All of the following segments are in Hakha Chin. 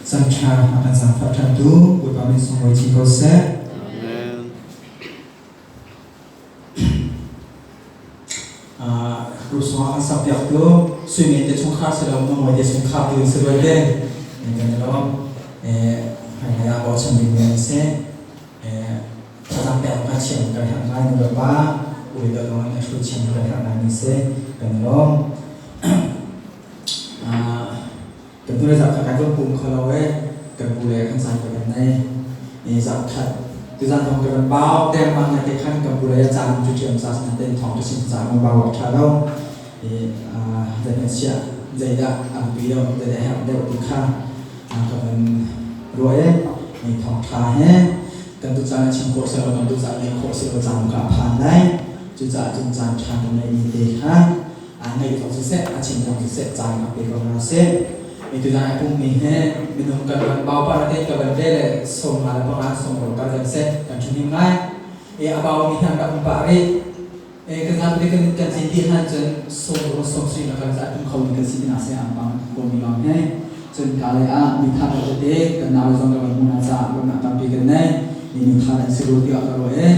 Caan ṭha a kan zaangfah ṭhantu Bawipa min sunglawi chin ko seh. Amen. Group song a kan sakpiaktu Suimi te chungkhar si lo Mamuai te chungkhar tu in si rua te kan i lawm. Hmailei ah bochan dingmi an si. Thazaang pek ka thiam kan herh ngai nu le pa ui le lawng in a hruai thiam kan herh ngai mi si kan i lawm. Kan hnu le zarh khat kai kan pum kho lo e kan pu le kan caan ka kan nei. Ni zarh khat tuzan thong ka kan bau dengmang na te khan kan pu le caan cu ṭhiam sa sin ten thong ka sim caan mo bau ṭha lo. I zeidah chiah zeidah an pi lo zeidah herh deuh ti kha ka van ruah e ni thong ṭha he kan tu caan chim khawh selo kan tu caan ngeih khawh selo caan ka phan lai. Cucaah cun caan ṭha kan neih mi te kha a ngeih zong siseh a chim zong siseh caan a pe ko hna seh. Mi tuzan ai pummi he minung kan van bau pa na te ka van ve le 55 sawmruk kar kan seh kan ṭhahnem ngai. E a bau mi hna rak um pah rih. E kan zapi kan kan tlin dih han cun 60 70 na kan za tum kho mi kan si ding ah se ang pang ko mi lawng he cun ka le ah mi tha deuh tete kan nau le zong kan van hmu hna caah lawmhnak tampi kan nei. Mi mi tha an si ru tiah ka ruah e.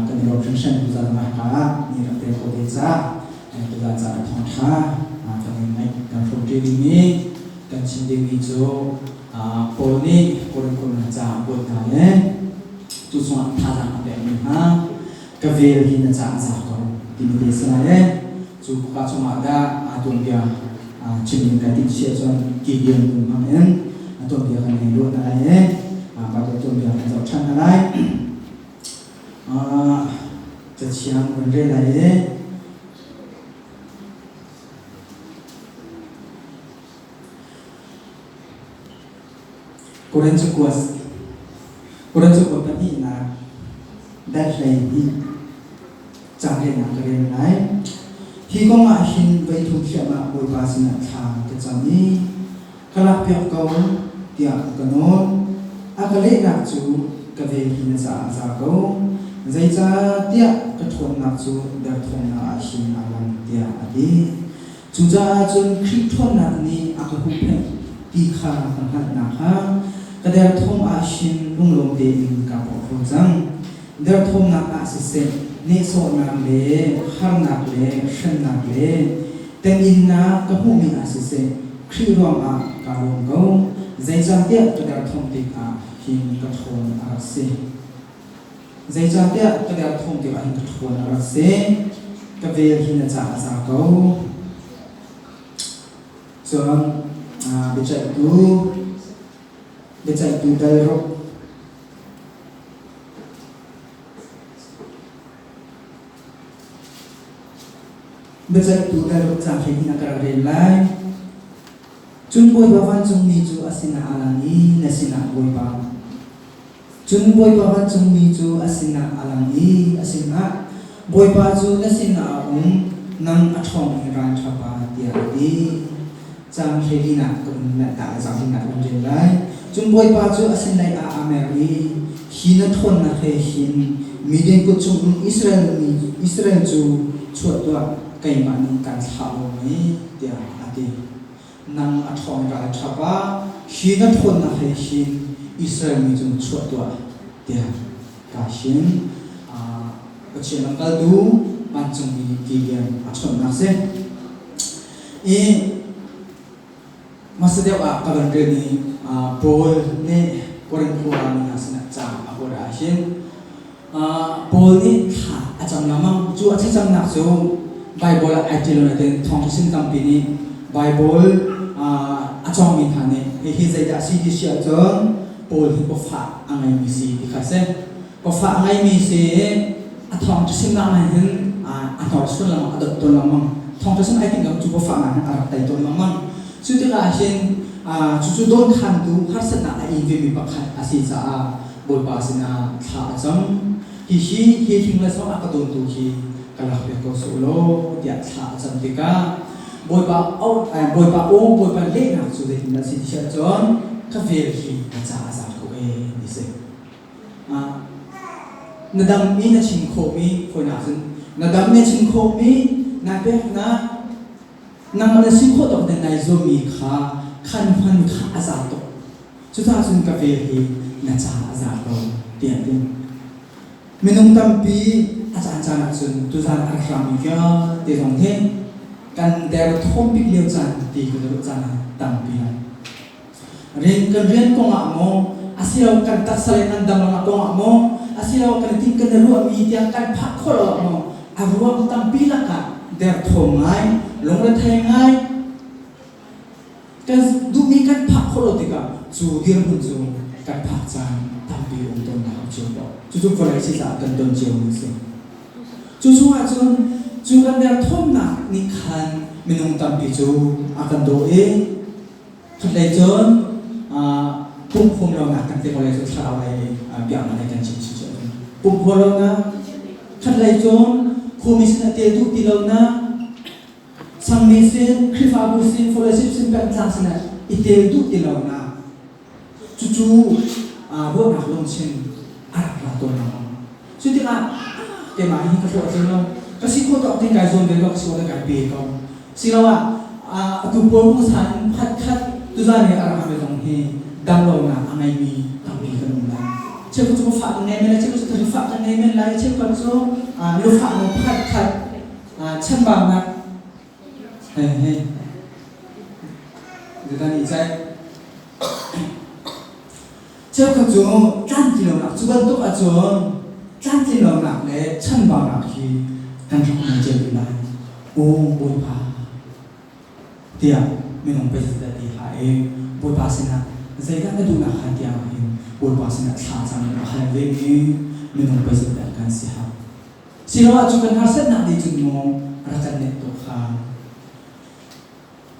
Kan i lawm hringhran tuzan ah ka ni rak tel ko ve ca tuzan caan ah thawngṭha kan in ngaih kan hrawmṭi dingmi kan chim dingmi cu Paul nih Korin hna caah a kuat hna le cu chungah thazaang a pekmi hna ka vel hi na caah a za ko timi te si lai e cu ka chungah dah aa tuanbia chim ding kai timh si ahcun Gideon lung hmang in a tuanbia kan ngei ruah hna lai e Bible tuanbia kan zoh ṭhan hna lai. Cathiang kan rel lai i Korin cakuat Korin cakuat pahnihnak dal 12 caang relnak ka rel lai. Hi kong ah hin voi thum thliahmah Bawipa sinah thla ka cam i ka lakpiak ko tiah ka nawl. A ka lehnak cu ka vel hi na caah a za ko, zeicahtiah ka ṭhawnnak cu derthawmnak ah hin a lang tiah a ti. Cucaah cun Khrih ṭhawnnak nih a ka huhphenh ti kha ka hngalh nakhnga ka derthawm ah hin lunglawm tein kaa porhlaw cang. Derthawmnak ah siseh, nehsawhnak le harnak le hremnak le temhinnak ka hmuhmi ah siseh, Khrih ruangah kaa lawm ko. Zeicahtiah ka derthawm tikah hin ka ṭhawn a rak si. Zeicahtiah ka derthawm tikah hin ka ṭhawn a rak si. Ka vel hi na caah a za ko. Cun biaceihtu biaceihtu dal ruk Biaceihtu dal ruk caang hlei in a ka rak rel lai. Cun Bawipa vancungmi cu a sinah a lang i na sinah Bawipa. Cun Bawipa vancungmi cu a sinah a lang i a sinah, Bawipa cu na sinah a um, nang a ṭhawng i ralṭha pa, tiah a ti. Caang 14 ah ka vun ta caang 14 ka vun rel lai. Cun Bawipa cu a sin lei ah aa mer i, Hi na ṭhawnnak he hin miding kut chungin Israel mi Israel cu chuah tuah, keimah nih kan thlah lo mei, tiah a ti. Nang a ṭhawng ralṭha pa, hi na ṭhawnnak he hin Israel mi cu chuah tuah, tiah kaa him. Pathian lamkaltu vancungmi Gideon a chawnhnak si. I hmasa deuh ah ka van rel i Paul nih Korin khua mi hna sinah ca a kuat ahhin Paul nih thla a cam lengmang. Cu a thlacamnak cu Baibal ah ai ṭial lo nain thawngṭha sim tampi nih Baibal a cawngmi hna nih hihi zeidah a si ti si ahcun Paul hi pawfah a ngeimi si ti kha a si. Pawfah a ngeimi si i a thawngṭha simnak nih hin a hnorsuan lengmang, a dot tawn lengmang. Thawngṭha sim ai timh cu pawfahnak hin a rak tei tawn lengmang. Cu tikah hin cucu dawnkhantu harsatnak a ing vemi pakhat a si caah Bawipa sinah thla a cam. Hihi hi hling le zong a ka dawntu hi ka lak piak ko sawh law tiah thla a cam tikah Bawipa Bawipa aw Bawipa lehnak cu zeitindah a si ti ahcun ka vel hi na caah a zaat ko ee ti si. Na dam i na chim khawhmi fawinak cun na dam na chim khawhmi na peknak nangmah na si khawh tawk te nai zuammi kha khan hman kha a za tuk. Cucaah cun ka vel hi na caah a za ko tiah a ti. Minung tampi a caancaan ahcun tuzaan a rak hrangmi vialte zong hi kan derthawm bik lio caan ti kan ruah caan ah tampi lai. Rian kan rian kongah maw, asilo kan taksa le ngandamnak kongah maw, asilo kan i tinh kan i ruahmi tiang kan phak khawh lo ah maw, a ruang tampi lakah derthawm ngai, lungrethei ngai, kan duhmi kan phak khawh lo tikah cu dirhmun cu kan phak caan tampi um tawnnak a cio ko. Cucu vawlei si caah kan ton ciomi a si. Cu chungah cun cu kan derthawmnak nih khan minung tampi cu a kan daw i khatlei cun pumkhum lonak kan ti ko lai cu thlarau lei biaknak lei kan chim chih cun pumkhum lonak khatlei cun khuami sin a tel duh ti lonak Sangmi sin, Khrihfabu sin, fellowship sin, pengtlang sin ah i tel duh ti lonak cucu ruahnak lungchin a rak ra tawn lengmang. Cu tikah keimah hi ka hlawh a tling lo. Ka si khawh tawk ding kai zuam ve ko, ka si khawh kai pe ko. Siloah atu pawl pungsan in phat khat tuzan i a rak mi zong hi dam lonak a ngeimi tampi kan um lai. Cheukhat cu fah kan ngei men lai, cheukhat cu fah kan ngei men lai, cheukhat cu lufah no phat khat chambaunak hei hei kan i ceih cheukhat cu tlamtlinlonak cu bantuk ahcun tlamtlinlonak le chambaunak hi kan rak ngei cio rih lai aw Bawipa tiah minung pei dah ti hlah e Bawipa sinah zeidah na duhnak kha tiang hin Bawipa sinah thla cam in a hal ve mi minung pei dah kan si hau. Siloah cu kan harsatnak nih cun maw rak kan nenh tuk hnga?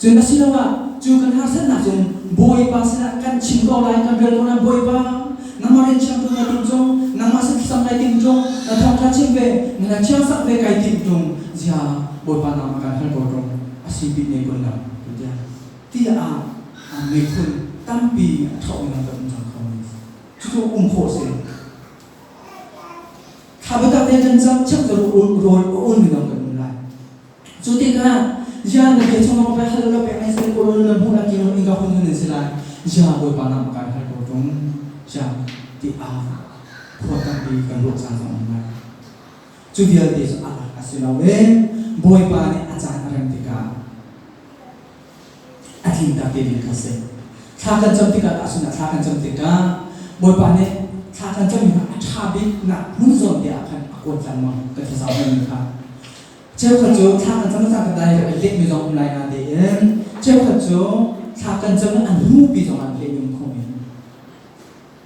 Cun asiloah cu kan harsatnak cun Bawipa sinah kan chim ko lai, kan rel ko lai, Bawipa, nangmah rian chiang ṭung na tim ṭung, nangmah sin thlacam kai tim ṭung, na thawngṭha chim ve, na thiang sak ve kai tim ṭung, zia Bawipa nangmah kan hal ko ṭung, a si bik ne kun lo, tiah tiah miphun tampi a ṭhoh mi kan um cang kho mi. Cucu um khawh si. Thla biatak te kan cam chak cu rawl a ul mi lawng kan um lai. Cu tikah ya na bia chung lawng hal lo pek nai sel ko na hmuh na kino in ka hun hun si lai. Ya Bawipa na ma kan hal ko tung ya ti a khua tampi kan ruah caan zong um lai. Cu vialte cu a lak a si lo e Bawipa nih a caan a rem tikah a tling tak te ding kha si. Thla kan cam tikah tahchunhnak thla kan cam tikah Bawipa nih thla kan cammi kha a ṭha bik nak hmun zawn te ah khan a kuat lengmang kan thlacam mi kha. Cheukhat cu thla kan cam cang kan dai a lehmi zong um lai na tein cheukhat cu thla kan cam an hnupi zong an lehmi um kho men.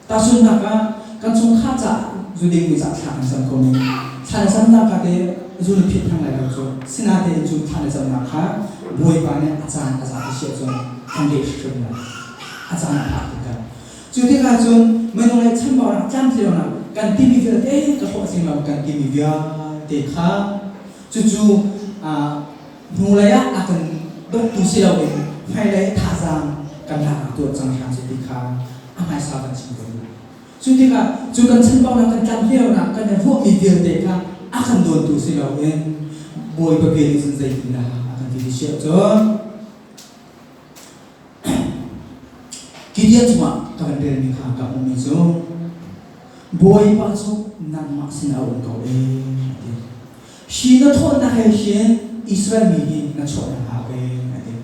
Tahchunhnak ah, kan chungkhar caah zu dingmi caah thla kan cam ko men. Thla na camnak kha te zu na phit theng lai lo cu. Sinain cu thla na camnak kha Bawipa nih a caan a za ti si ahcun an leh hrimhrim lai. A caan a phak tikah. Cu tikah cun minung le chambaunak tlamtlinlonak kan timi vialte ka hlawh a tling lo kan timi vialte kha cucu hnulei ah a kan dawttu si loin hmailei thazaang kan laknak tuah cang hram seh ti kha a hmaisa kan chim ko duh. Cu tikah cu kan chanbaunak kan tlamhliaunak kan i ruahmi vialte kha a kan dawntu si loin Bawipa bia nih cun zeitindah a kan ti ti si ahcun Gideon chungah ka van relmi kha ka hmuhmi cu Bawipa cu nangmah sinah a um ko ee a ti. Hi na thawnnak he hin Israel mi hi na chuahnak hau ee a ti.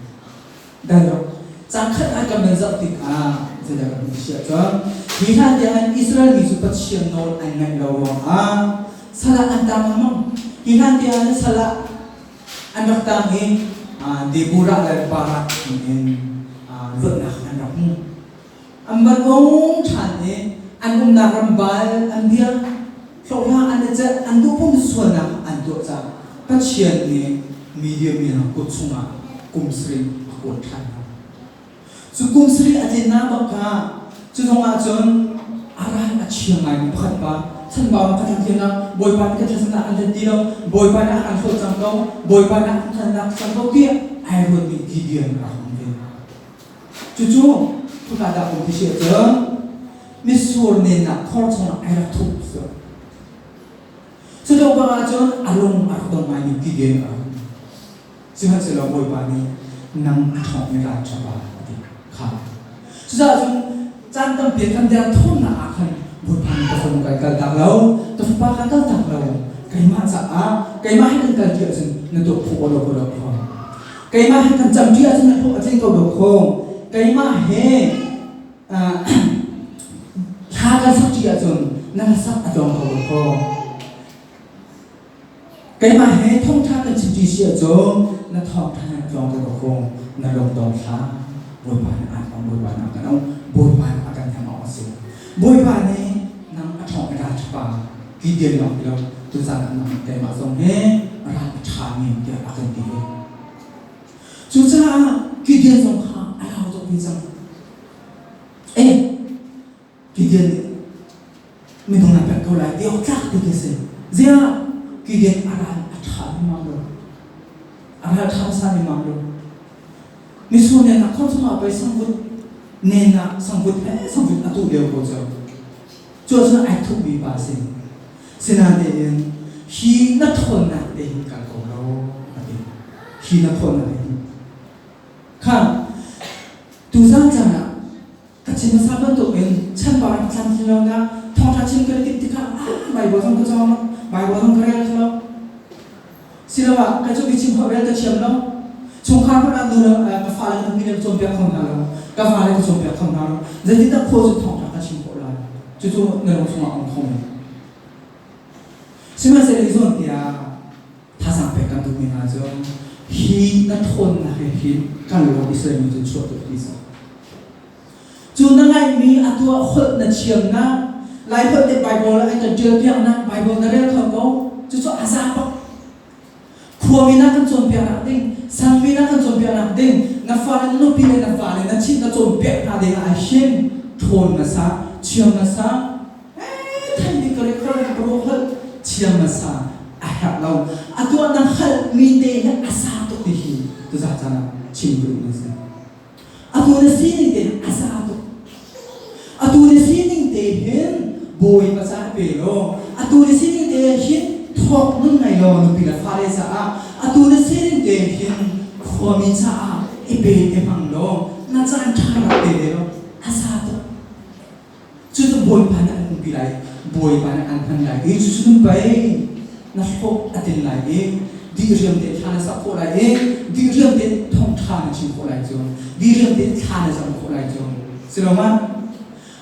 Dai Cang khat ah kan van zoh tikah zeidah kan hmuh si ahcun hi hlan tiangin Israel mi cu Pathian nawl an ngaih lo ruangah sal ah an tang lengmang. Hi hlan tiangin sal ah an rak tang i Deborah le Barak in luatnak an rak hmu. An van ong ṭhan i an umnak ram bal an biak, hlawhhlang an i celh, an duhpum sualnak an tuah caah Pathian nih Midian mi hna kut chungah kum sarih a kuat ṭhan hna. Cu kum sarih a tlinnak bak kha cu zongah cun a ral a chia ngaimi pakhat pa chanbau ka tlamtlinnak Bawipa nih ka thlacamnak an let ti lo Bawipa nih a kan hlawt cang ko Bawipa nih a kan lak cang ko tiah ai ruatmi Gideon a rak um ve. Cucu khua dah um ti si ahcun mitsur nennak khor chungah ai rak thup cu. Cu lio bang ahcun a lung a rak dong ngaimi Gideon a rak um. Sihmanhsehlaw Bawipa nih nang a ṭhawngmi ralṭha pa a ti kha. Cucaah cun ca Caan tampi kan derthawmnak ah khan Bawipa nih ka fanu kai kal tak lo, ka fapa ka kal tak lo. Keimah caah keimah he kan kal ti ahcun na tuah khawh lo ko lo kho. Keimah he kan cam ti ahcun na hlawh a tling ko lo kho. Keimah he thla kan sak ṭi ahcun na sak a tlawm ko lo kho. Keimah he thawngṭha kan chim ṭi si ahcun na thawngṭha he a tlawng ko lo kho. Na lung dong hlah. Bawipa nih aan ong, Bawipa nih a kan ong, Bawipa nih a kan hnem awk a si. Bawipa nih nang a ṭhawng i ral ṭhapa Gideon lawng ti lo tuzan ah nang keimah zong he ral a ṭha men tiah a kan ti ve. Cucaah Gideon zong kha a lau tuk ve cang. Eh, Gideon nih minung na pek ko lai ti awk tlak ti khi si. Ziah Gideon a ral a ṭha lengmang lo. A ral ṭha hmasa lengmang lo. Mitsur nen ah khor chungah pei sangvut nen ah sangvut he sangvut a tuh lio ko cu. Cu ahcun ai thupmi pa a si. Sinain hi na ṭhawnnak te hin kal ko lo a ti. Hi na ṭhawnnak hin. Kha tuzan caan ah ka chim hmasa bantukin chanbar in tlamtlin lonak thawngṭha chim kan i timh tikah ah Baibal zong ka cawng lo, Baibal zong ka rel kho lo. Siloah ka cu biachim holh rel ka thiam lo. Chungkhar hmanh ah nu le ka fale ka nupi le ka cawnpiak kho hna lo. Ka fale ka cawnpiak kho hna lo. Zeitindah khua cu thawngṭha ka chim khawh lai? Cucu na lung chungah um kho men. Sihmanhsehlaw i zawn tiah thazaang pek kan duhmi hna cu hi na ṭhawnnak he hin kan lawm Israel mi cu chuah tuk ti sa. Cu na ngaihmi a tuah holh na thiamnak Lai holh nih Bible an kan ṭial piaknak Bible na rel kho ko. Cucu a za bak. Khuami na kan cawnpiaknak ding, sangmi na kan cawnpiaknak ding, na fale na nupi le na fale na chimh na cawnpiak hna ding ah hin ṭhawn na sa, thiam na sa, thei bik ka re kho ka ruah holh thiam na sa a herh lo. A tuah na hngalhmi te hi a sa tuk ti hi tuzah caan ah chim ka duh na si. Atu na sining te a za tuk. Atu na sining te hin Bawipa ca pe law, atu na sining te hin thawk nun ngei law nupi le fale caah, atu na sining te hin khuami caah i pe te hmang law, na caan ṭha rak pe ve law, a za tuk. Cucu Bawipa nih an umpi lai, Bawipa nih an hman lai i cucu nun pei na hlawh a tin lai i dihriam tein thla na sak khawh lai i dihriam tein thawngṭha na chim khawh lai cu, dihriam tein thla na cam khawh lai cu. Si lo ma?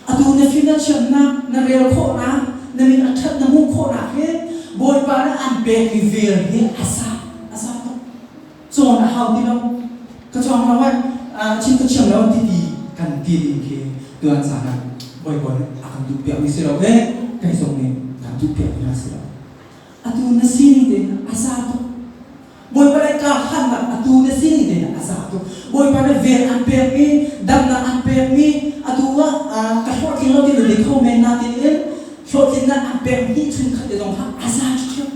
Atu na fim na thiamnak, na rel khawhnak, na min a ṭhat na hmuh khawhnak hi Bawipa nih an pekmi vel hi a sa, a sa tuk. Cawn a hau ti lo. Ka cawng lo ai, chim ka thiam lo ti ti kan ti ding khi tuan caan ah Bawipa nih a kan duh piakmi si lo eh, kei zong nih kan duh piakmi hna si lo. Atu na sining te a za tuk. Bawipa nih ka hannak atu na sining te a za tuk. Bawipa nih vel an pekmi, damnak an pekmi, atu ah ka hlawhtling lo ti na ti kho men na tiin hlawhtlinnak an pek hnih chun khat te zong kha a za ṭhiam.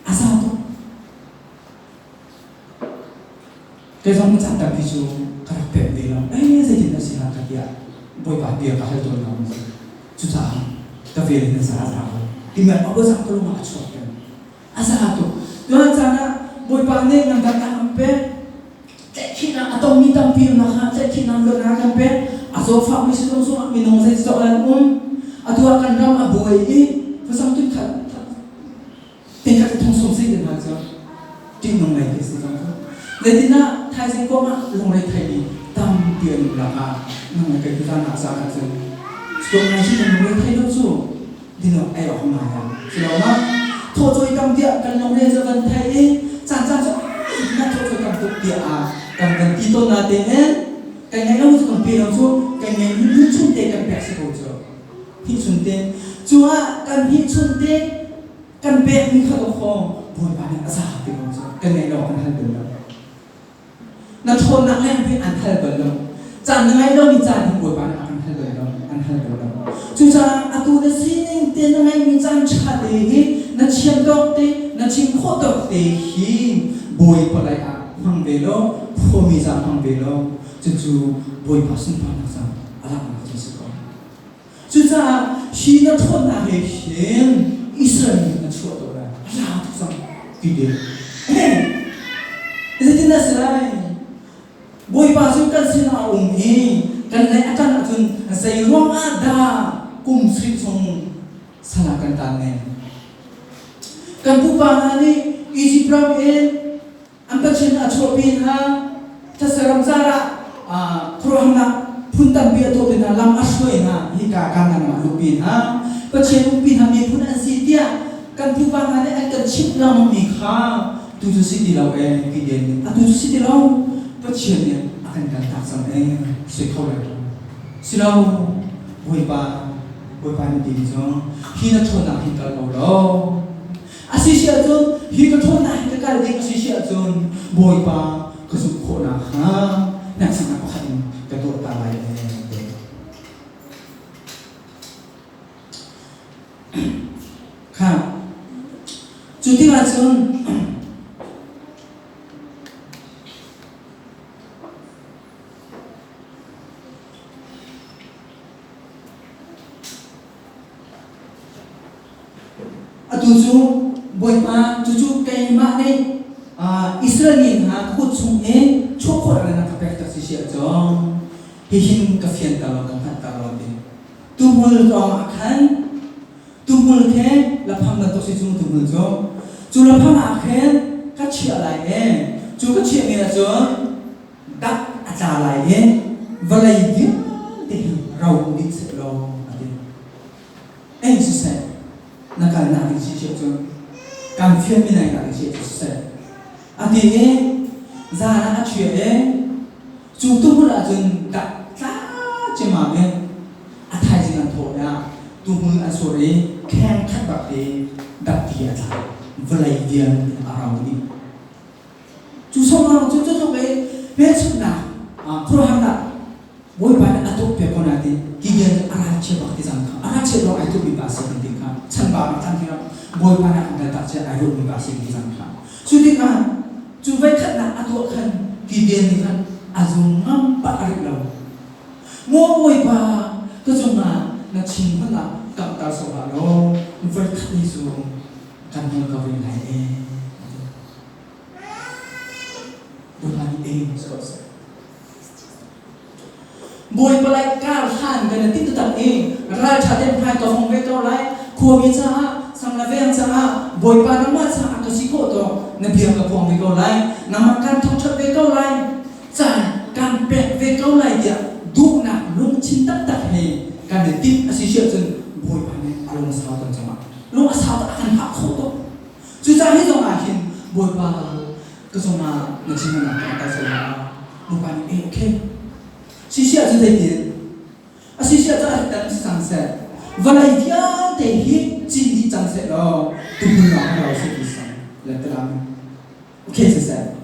A za tuk. Kei zong caan tampi cu ka rak pemh ve lo. Eh, zeitin a si hnga ka tiah Bawipa bia ka hal tawn lo. Cucaah ka vel in a za a za ko. Ti mai a za ka lung ah a chuak peng. A za tuk. Tuan caan ah Bawipa nih ngandamnak an pek. Tlaihkhihnak a tongmi tampi um kha tlaihkhihnak luatnak kan pek. A zawtfakmi si zong zongah minung zeizong an um. Atu ah kan ram a buai i fasam tun khat Tingkhat le thong sawm sih te hna cu ṭihnung ngei khi si cang cu. Zeitinah thaizing kong ah lungre theimi tampi an um lakah nang le kei tuzan ah zan ah cun cutuk ngai cu kan lungre thei lo cu dinawk ei awk ngai ah si lo ma thawcawi tam tiah kan lungre cu van thei i caan caan cu zeitinah thawcawi tam tuk tiah ah kan kan ti tawn na te in kan ngeih lo cu kan pe lo cu kan ngeih mi chung te kan pek si ko cu hi chun te cu ah kan hi chun te kan pekmi kha dawkaw Bawipa nih a za ti ko cu kan ngeih lo kan hal bal lo. Na ṭhawnnak leng hi an hal bal lo. Caan na ngeih lomi caan hi Bawipa nih a kan hal bal lo, an hal bal lo. Cucaah atu na sining te na ngeihmi caan ṭha te hi na thiam tawk te, na chim khawh tawk te hi Bawipa lei ah hmang ve law, khuami ca hmang ve law, cucu Bawipa sunparnak ca a langhnak cu a si ko. Cucaah hi na ṭhawnnak he hin Israel mi na chuah tuah lai. A la tuk cang ti ding. Zeitin dah si lai? Bawipa cu kan sinah a um i kan lei a ṭan ahcun zei ruangah dah kum sarih chung sal ah kan taan ne? Kan pupa hna nih Izipt ram in an Pathian a chuahpi hna, thetse ramcar ah khuaruahharnak phun tampi a tuahpi hna, lam a hruai hna, hika Kanaan ram ah luhpi hna, Pathian umpi hna miphun an si tiah kan pupa hna nih an kan chimh lengmangmi kha tu cu si ti lo ee Gideon nih atu cu si ti lo Pathian nih a kan kaltak cang ee si kho lai lo si lo Bawipa Bawipa nih ti cu hi na ṭhawnnak hin kal ko lo a si si ahcun hi ka ṭhawnnak hin ka kal ding a si si ahcun Bawipa ka zumh khawhnak kha hneksaknak pakhat in ka tuah ta lai ee. Kha cu tikah cun atu cu Bawipa cucu keimah nih Israel mi hna ka kut chung i chuah khawh na ka pek tak si si ahcun hihin ka fianter law ka hngalhter law ti. Tuhmul tawng ah khan tuhmul khe laphang bantuk si cu tuhmul cu cu laphang ah khin ka chiah lai i cu ka chiahmi ah cun dak a tla lai i vawlei vialte hi ro dih seh law a ti. Ei siseh na kalnak ding si chiah cun kan fianmi nai nak ding si cu siseh a ti i zan ah a chiah i Cu tuhmul ahcun dak tla ciammam in a thaizing an thawh i ah tuhmul an sur i kheng khat bak te dapti a tla. Vawlei vialte a rau dih. Cu sawmang cu cu tluk i hmelchunhnak khuaruahharnak Bawipa nih a tuahpiak ko nain Gideon cu a ralchia bak ti cang kha a ralchia lawng ai tukmi pa a si kan ti kha chanbau nih than khi Bawipa nih a kan kaltak cia ai ruahmi pa a si ti cang kha cu tikah Cu voikhatnak a tuah khan Gideon nih khan a zum ngam pah a rih lo. Maw Bawipa, ka cungah na thinhun ah kamhter sawh hlah law voikhat ni cu kan hmuh ko rih lai ee. Bawipa nih ee sawh seh. Bawipa lai kar hlan kan i tim tak i ralṭha tein hmai ka hong ve ko lai. Khuami caah, sang le veng caah, Bawipa nangmah caah ka si khawh tawk na bia ka phuang ve ko lai. Nangmah kan thangṭhat ve ko lai. Caan kan pek ve ko lai tiah duhnak lungthin taktak he kan i timh a si si ahcun Bawipa nih a lung a sau kan cungah lung a sau tak a kan hngah khawh tuk. Cucaah hi zong ah hin Bawipa ka cungah na thinhunnak ka tar sawh Bawipa nih eh okay sisia cu zeitin a sisia cu a rittan si cang seh vawlei vialte hi cin dih cang seh law tuhmul lawng lo si ti sang le tilam okay siseh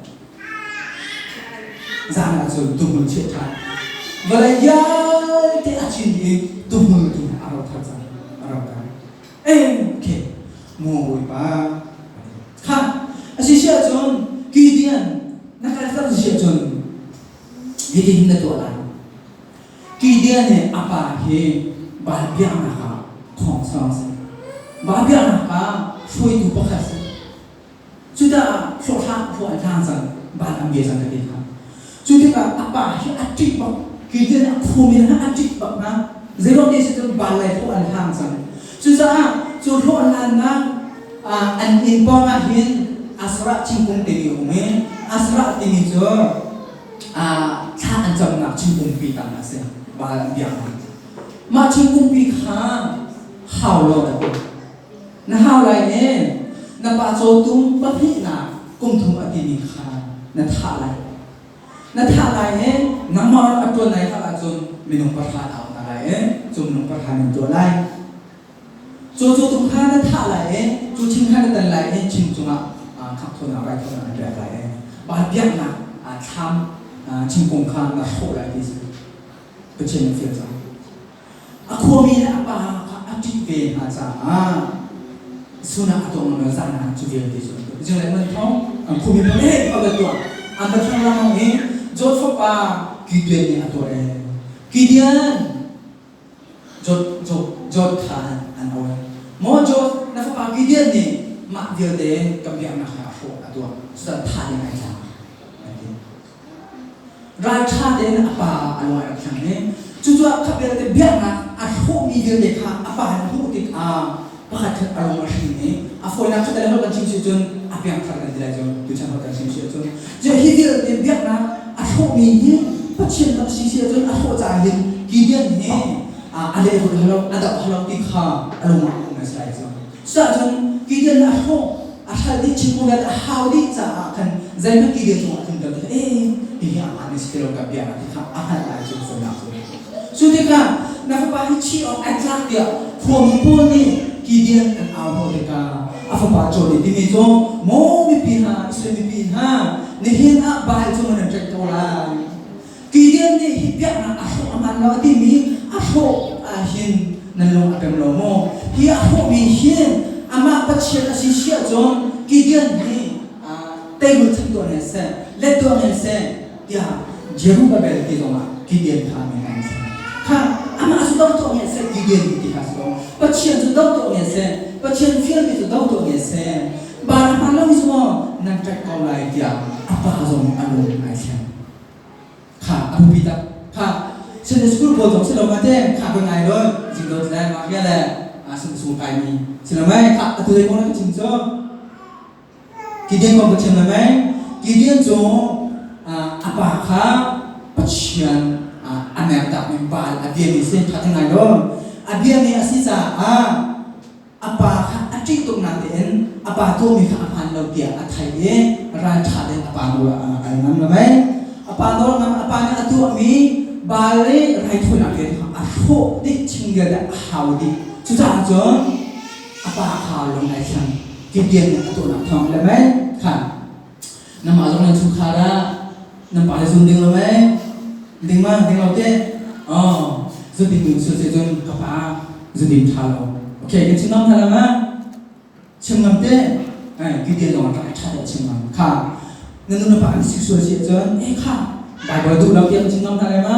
zan ah cun tuhmul chiah ṭhan vawlei vialte a cin i tuhmul tu a ro thar cang a ro tar eh okay mu Bawipa Kha a si si ahcun Gideon na kal tak si ahcun hitin na tuah lai. Gideon nih a pa hi Baal biaknak ah khawngsawng a si. Baal biaknak ah hruaitu pakhat a si. Cucaah hlawhhlang hlawh an hlang cang, Baal an bia cang ka ti kha. Cu tikah a pa hi a ṭih bak. Gideon a khumi hna a ṭih bak hna. Zeiruang ti si cun Baal lei hlawh an hlang cang. Cucaah cu hlawh hlannak an inn pawng ah hin Asherah thingkung timi a um i Asherah timi cu thla an camnak thingkungpi tang a si. Baal an biaknak. Mah thingkungpi kha hau law na ti. Na hau lai i na pa cawtum pahnihnak kum thum a timi kha na thah lai. Na thah lai i nangmah a ṭuan lai kha ahcun minung pahra na auh hna lai i cu minung pahra nan tuah lai. Cu cawtum kha na thah lai i cu thing kha na tan lai i thing cungah khanghthawinak raithawinak na pek lai i Baal biaknak thlam thingkung kha na hrawh lai ti a si. Pathian nih a fial cang. A khuami le a pa kha a ṭih ve hna caah sunah a tuah ngam lo zan ah cu vialte cu an tuah. Zinglei man thawng an khuami pa nih a va tuah. An va thawng lengmang i Joseph pa Gideon nih a tuah ee. Gideon Jod kha an awi. Maw Jod, na fapa Gideon nih mah vialte kan biaknak kha a hrawh a tuah. Cucaah thah ding ai tlak an ti. Ralṭha tein a pa a lung a rak thleng i cucaah kha vialte biaknak a hrawhmi vialte kha a pa nih a hmuh tikah pakhat khat a lung a hring i a fawinak cu kan kan chim si cun a piangthar kan ti lai cu tuchan holh kan chim si ahcun hi vialte biaknak a hrawhmi hi Pathian rak si si ahcun a hrawh caah hin Gideon hi a lehrulh halo a doh halo ti kha a lung ah a um a si lai cu. Cucaah Gideon a hrawh a hral dih chim a hau dih caah khan zeihmanh Gideon cungah a tlunter tikah ee hihi a hmaan si ti lo ka bia ti kha a hngalh lai cu fawinak cu. Cu tikah na fapa hi chih awk ai tlak tiah khuami pawl nih Gideon an au hnawh tikah a fapa Jodi timi cu maw mipi hna Israel mipi hna nihin ah Baal cu nan ṭaih ko lai. Gideon nih hi biaknak a hrawh a hmaan lo a timi a hrawh ahhin nan lung a pem lo maw? Hi a hrawhmi hin amah Pathian a si si ahcun Gideon hi teirul cham tuah ne seh, let tuah ne seh tiah Jerubabel ti zongah Gideon kha min an ser. Kha amah cu do tuah nge seh Gideon ti kha si ko. Pathian cu do tuah nge seh, Pathian fialmi cu do tuah nge seh. Baal a hmaan lomi cu maw nan ṭek ko lai tiah a pa zong a lung ai thleng. Kha a bupi tak kha Sunday school pawl zong si lo ma te kha ka ngai lo jing do tle ma kia le a Sunday school kai mi si lo mai kha atu dei kong na ka chim cu Gideon kong ka chim le mai Gideon cu a pa kha Pathian a mer tak mi Baal a bia mi si kha ka ngai lo a bia mi a si caah a pa kha a ṭih tuk natein a pa tuahmi kha a hmaan lo tiah a theih i ralṭha tein a pa nawl a al ngam lo mei. A pa nawl ngam a pa nih a tuahmi Baal i raithawinak vialte kha a hrawh dih chim vialte a hau dih. Cucaah cun a pa kha lung ai thleng. Gideon nih a tuahnak thawng le mei kha nangmah zong nan chungkhar ah nan pa le zum ding lo mei ding ma ding lo te oh zu ding ding su se cun ka pa zu ding tha lo okay kan chim ngam hna ma chim ngam te ai Gideon zong a tha te chim ngam kha na nu na pa an sik sual si cun e kha Bible duh lo tiang chim ngam hna lai ma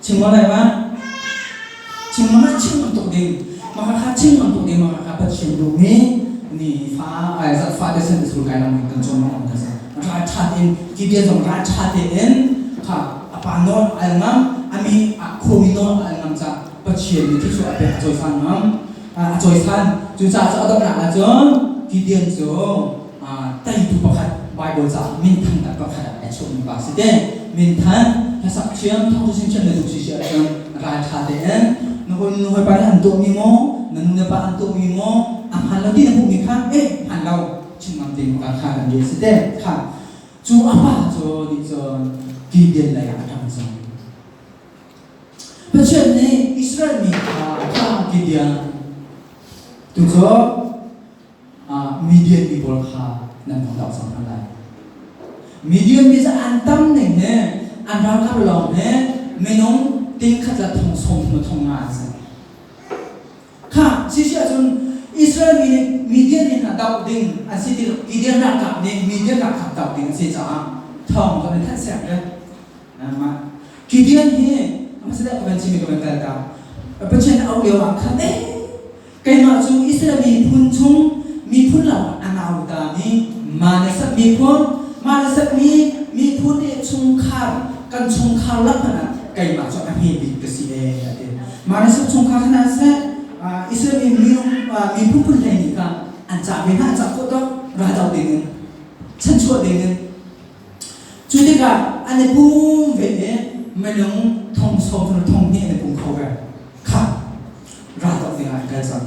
Chim ngam lai ma? Chim ngam ah chim ngam tuk ding. Maka kha chim ngam tuk ding maka kha Pathian duhmi ni fa ai zat fa te sen sul kai lam kan chom ngam ka sa. Ral tha in Gideon zong ral tha te in kha apa nawl al ngam ami a khomi nawl al ngam ca Pathian nih thluachuah a pek a cawisan ngam a cawisan cucaah cu a donghnak ah cun Gideon cu teitu pakhat Bible caah minthang tak pakhat ah ai chuahmi pa si te minthan hlasak thiam thawngtha chim thiam na duh si si ahcun raltha tein na hawi nu hawi pa nih an tuahmi maw na nu le pa an tuahmi maw a hmaan lo ti na hmuhmi kha eh hmaan lo chim ngam ding ka kha kan rian si te kha cu a pa cu nih cun Gideon lei ah a ṭang cang Pathian nih Israel mi kha kha Gideon tu cu Midian mi pawl kha nan hong doh cang hna lai. Midian mi cu an tam ning he an ralkap lawng he minung ting khat le thong sawm thum thong nga an si. Kha sisi ahcun Israel mi nih Midian mi hna doh ding an si ti Gideon ralkap nih Midian ralkap doh ding an si caah thawng cu an thanh sek le Gideon hi hmasa deuh ka van chim i ka van kal ta. Pathian a auh lio ah khan eh Keimah cu Israel miphun chung miphun lakah a nautami Manasseh miphun, Manasseh mi miphun i chungkhar kan chungkhar lak hmanh ah keimah cu a hme bik ka si ee a ti. Manasseh chungkhar hna seh Israel mi miphun phun hlei nih kha an cah ve hna an cah khawh tuk raldoh dingin chanchuah dingin cu tikah an i pum ve i minung thong sawm thong hnih an i pum kho ve kha raldoh ding ah an kal cang.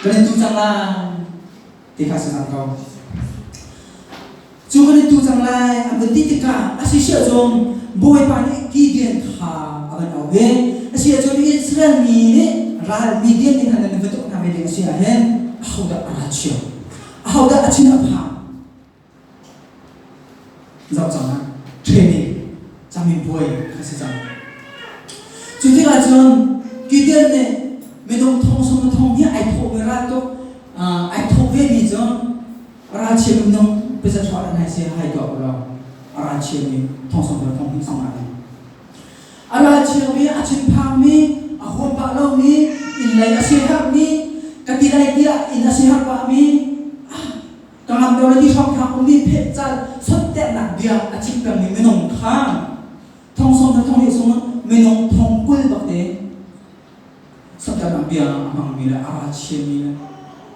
Kan in tu cang lai ti kha si cang ko. Cu kan in tu cang lai an van ti tikah a si si ahcun Bawipa nih Gideon kha a van auh i a si ahcun Israel mi nih ral Midian mi hna nan va tuk hna ve ding a si ahhin ahodah a ra chia ahodah a thin a phang Zoh cang ah training camipuai kha si cang. Cu tikah cun Gideon nih minung thong sung thong hi ai thawh mi raltuk ai thawh ve mi cu ralchia minung pesa chuah an hai si hai tuah law a ralchia mi thong sung thong hi sung ah A ralchia mi, a thinphang mi, a huam pah lomi, inn lei a siaherh mi, ka ti lai tiah inn a siaherh pah mi, ka ngam lo le ti hrawnghrang ummi pheh cal sot Sawtternak bia a chim pengmi minung kha thong sawm le thong hnih sung minung thong 20 bak te sawtternak bia a hmangmi le a ralchiami le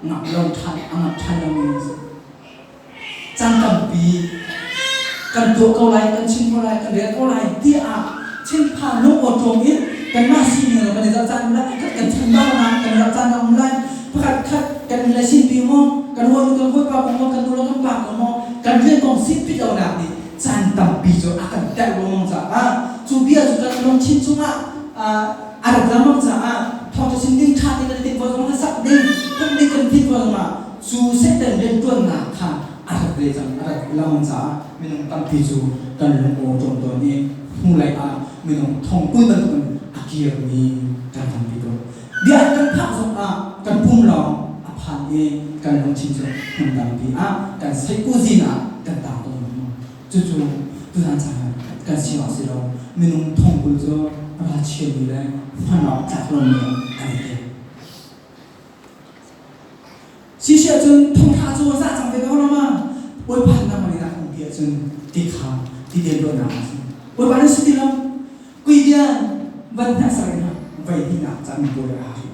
ngak lo ṭhan a ngak ṭhan lomi an si. Caan tampi kan tuah ko lai, kan chim ko lai, kan rel ko lai tiah thinphan lungawṭawm in kanmah sining lo kan i zoh caan um lai, khat kan chim bal nak kan i zoh caan a um lai, pakhat khat kan le sinpi maw, kan hawi kan hawipa kong maw, kan nu le kan pa kong maw, kan rian kong sinpit lonak nih caan tampi cu a kan terh lengmang caah cu bia cu kan lungthin chungah a rat lengmang caah thawngṭha chim ding ṭha tein kan i timh ko zong sak ding, phung ding kan timh ko zongah cu Satan rianṭuannak kha a rat ve cang a rat lengmang caah minung tampi cu kan lung aw ṭawm tawn i hnulei ah minung thong 20 bantukin a kirmi kan tampi ko. Bia kan phak zongah kan pum lawng a phan i kan lungthin cu hmun tampi ah kan seihkuzin ah kan tang tawn lengmang. Cucu tuzan caan ah kan si awk si lo. Minung thong 20 cu ralchiami le hman awk tlak lomi an i tel. Sisiah cun thongthla cu a za cang ve ko lo ma? Bawipa nangmah nih na kan ti ahcun ti kha ti te luatnak a si. Bawipa nih si ti lo. Kuidian van hneksak in vei hnihnak caan bawi a ri.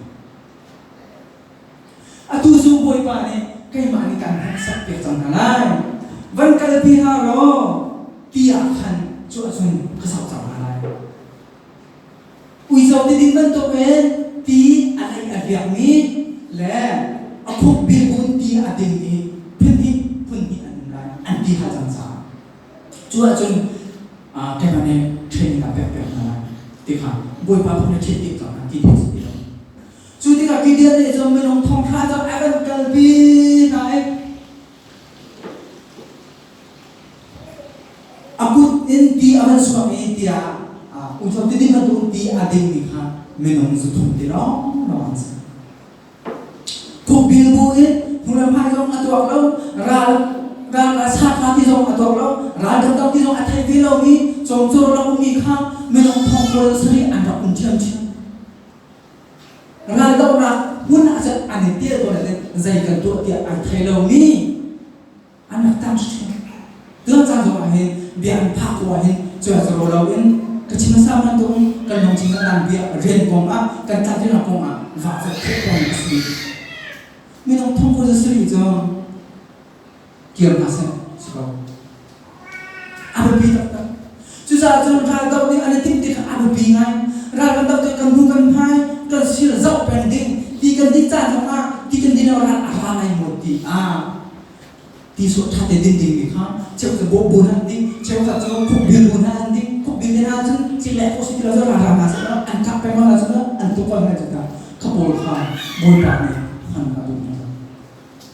Atu cu Bawipa nih keimah nih kan hneksak piak cang hna lai. Van kalpi hna law ti ah khan cu ahcun ka sok cang hna lai. Uico ti ding bantukin ti a lei a riakmi le a khuk bilbun ti a dingmi phunhnih phunhnih an um lai an ti hal cang caah cu ahcun keimah nih training ka pek pek hna lai ti kha Bawipa phung nih ṭhin tik cang ti theih si ti lo. Cu tikah Gideon nih cun minung thong hra cu a van kalpi hna i A kut in ti a van suak i tiah uico tidim bantuk ti a dingmi kha minung zuthum ti lawnglawng an si. Khukbil bu in hnu le hmai zong a tuak lo, ral ral ka sa ka ti zong a tuak lo, ral dangdang ti zong a thei ve lomi cawmcawr lo ummi kha minung thong pawl sarih an rak um ṭhiamṭhiam. Raldohnak hmun ah cun an i tel ko nain zei kan tuah tiah ai thei lomi an rak tam hrim. Tuan caan zong ah hin bia an phak ko ah hin cuai cu lo in ka chim hmasa bantuk kan lungthin kan dang bia rian kong ah kan tlamtlinnak kong ah vah vet khawh ko a si. Minung thong ko sarih cu kir hna seh si ko. A biapi taktak. Cucaah cun raldoh nih an i timh tikah a biapi ngai. Ral kan doh tik kan hnu kan hmai kan sir zoh peng ding ti kan din caan zongah ti kan din lo ral a ra lai maw ti ah ti sawh ṭha te din ding mi kha cheu cu bawh bu hna an ding cheukhat cu khukbil bu hna an ding khukbil te hna cun cik le khawh si ti lo cu ral ra hna seh an kah peng hna cun an tuk ko hna cu ta kha pawl kha Bawipa nih hman a duh hna.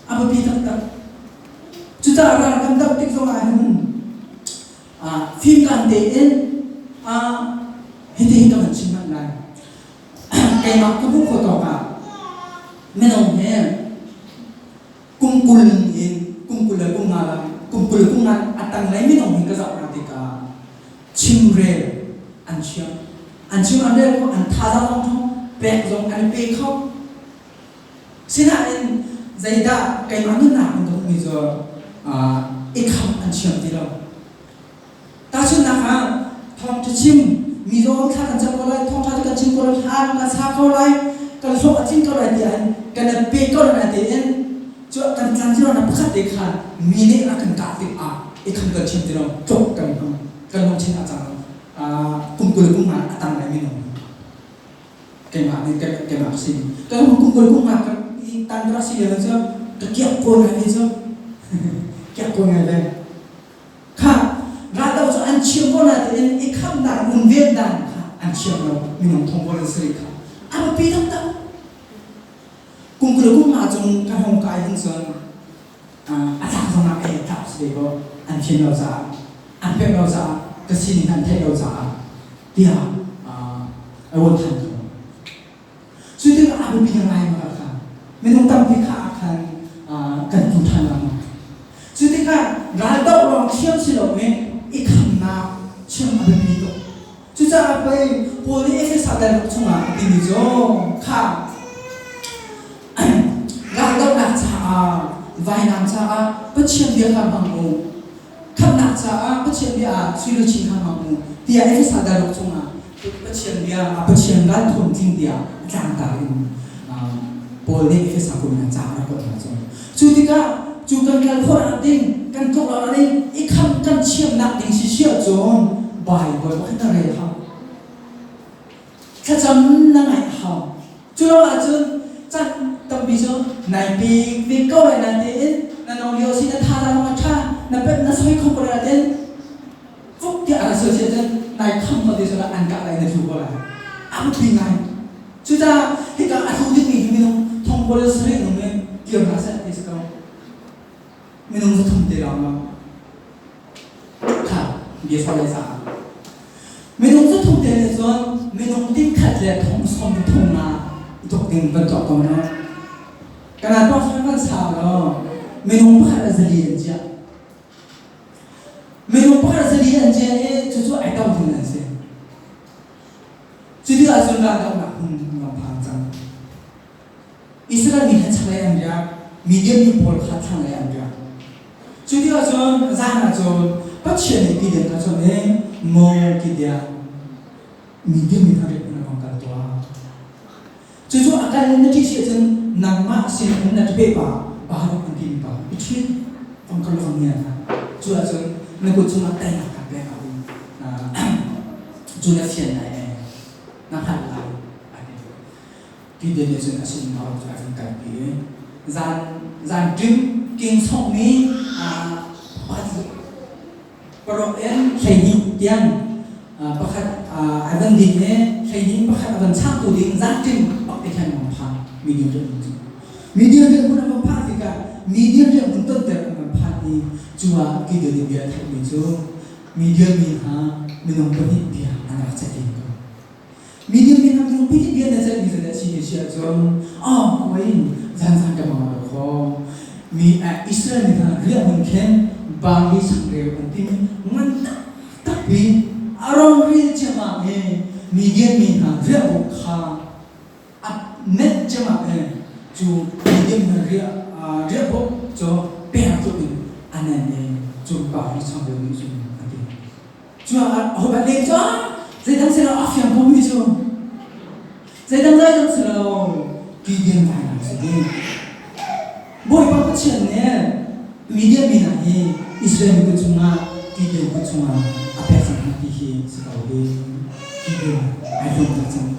A biapi taktak. Cucaah ral kan doh tik zongah hin fimkan tein hitihin ka van chim hmanh lai. Keimah ka hmuh khawh tawk ah minung he kum 20 in kum 20 le kum nga lang kum 20 le kum nga a tanglei minung hi ka zoh hna tikah chimrel an thiam an chim an rel kho an thazaang zong ṭhawng pek zong an i pe kho. Sinain zeidah keimah nunnak in ka hmuhmi cu i khamh an thiam ti lo. Tahchunhnak ah thawngṭha chim mi zaw thla kan cam ko lai, thawngṭha cu kan chim ko lai, hla kan sa ko lai, kan hlawh a tling ko lai tiah kan i pe ko lai tiin cu kan tlan ti lo pakhat te kha mi nih a kan kah tikah i kham kan thiam ti lo, tluk kan hmang, kan lungthin a cang lo. Kum 20 kum nga a tang lai minung. Keimah nih keimah ka si. Kan kum 20 kum nga ka tan ka rak si lio cu ka kiak ko ngai ve cu. Kiak ko ngai ve. Kha raldo cu an chim ko na tiin i khamh dan un ven dan kha an thiam lo minung thong pawl an si kha. A biapi taktak. Kum 20 kum nga cung kan hong kai hin cun a tlak zong ah ei tlak si ve ko an thiam lo caah an pek lo caah ka sining an theih lo caah tiah a ruat than ko. Cu tikah a biapi ngai ma kha minung tampi kha ah khan kan tu than lengmang. Cu tikah raldoh lawng thiam si loin i khamnak chim a biapi tuk. Cucaah pei Paul nih Efesa dal chungah a timi cu kha raldohnak caah vainam caah Pathian bia kha hmang u. Khamhnak caah Pathian bia ah sui luchin kha hmang u tiah Efesa daruk chungah Pathian bia ah Pathian ralthuam tling tiah a tlangtar in Paul nih Efesa kum ah ca a rak kuat hna cu. Cu tikah cu kan kal khawh nak ding, kan tluk lo ding, i khamh kan thiamnak ding si si ahcun Bible pakhat na rel hau. Thlacam na ngaih a hau. Cu lo ahcun caan tampi cu nai pek ve ko lai nain na no lio si na thazaang a ṭha na pet na soi kho ko lai nain fuk tiah a ra soi si ahcun nai kham ko ti sila an kah lai na tlu ko lai. A biapi ngai. Cucaah hika a tlu dingmi hi minung thong pawl le sarih nung in kir hna seh ti si ko. Minung 300 te lawng lawng. Kha bia fawi caah. Minung 300 te nih cun minung ting khat le thong sawm thong nga tuk ding van tuah ko no. Kana tuah fan van sau lo. Minung pakhat a 400 an ciah. Minung pakhat a 400 an ciah i cucu ai to ding an si. Cuti ahcun raldohnak hmun ram phan cang. Israel mi kha chaklei an riak, Midian mi pawl kha thlanglei an riak. Cu tikah cun zan ah cun Pathian nih Gideon kha cun e maw Gideon, Midian mi kha riak in a vang kal tuah. Cucu a kal in na ṭih si ahcun nangmah sin in na ṭapeh pa Baruch an timi pa i ṭhit vang kal vang ngia hna. Cu ahcun na kut chungah teinak ka pek ah cu na fian lai e, na hngalh lai a ti. Gideon nih cun a sin Baruch cu a vun kalpi i zan zan ṭim king sawmmi pakhat paruk in 12 tiang pakhat a van ding i 12 pakhat a van changtu ding zan ṭim bak te khan an phan Midian riahhmun cu. Midian riahhmun an van phak tikah Midian riahhmun tonter an van phan i cu ah Gideon nih bia a theihmi cu Midian mi hna minung pahnih bia an rak ceih len ko. Midian mi hna minung pahnih bia na ceihmi cu dah si ti si ahcun ah kuai zanzan ka mang lo kho. Mi Israel mi hna riahhmun khin barli changreu an timi ngan taktakpi a rorel ciammam i Midian mi hna riahbuk kha a nenh ciammam i cu Midian hna riahbuk cu per tluk in a nenh i cu barli changreu nih cun a ti. Cuaah ahodah leng cu zeidang si lo a fiang ko mi cu zeidang zeidang si lo Gideon vailam si ding. Bawipa Pathian nih Midian mi hna hi Israel mi kut chungah Gideon kut chungah a pek cang hna ti hi si ko hi. Gideon ai lawm tuk cang.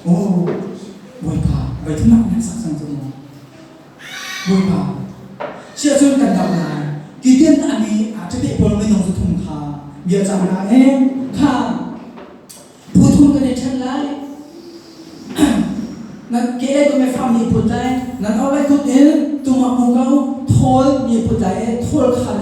Oh Bawipa voi thumnak na sak cang cu mu. Bawipa, chiah cun kan doh lai. Gideon a mi a ṭhate pawl minung 300 kha bia cang hna he kha phu thum kan i ṭhen lai. Nan ke le me fam mi put lai, nan orhlei kut in tumah mu ko, thawl mi put lai i thawl kha nan.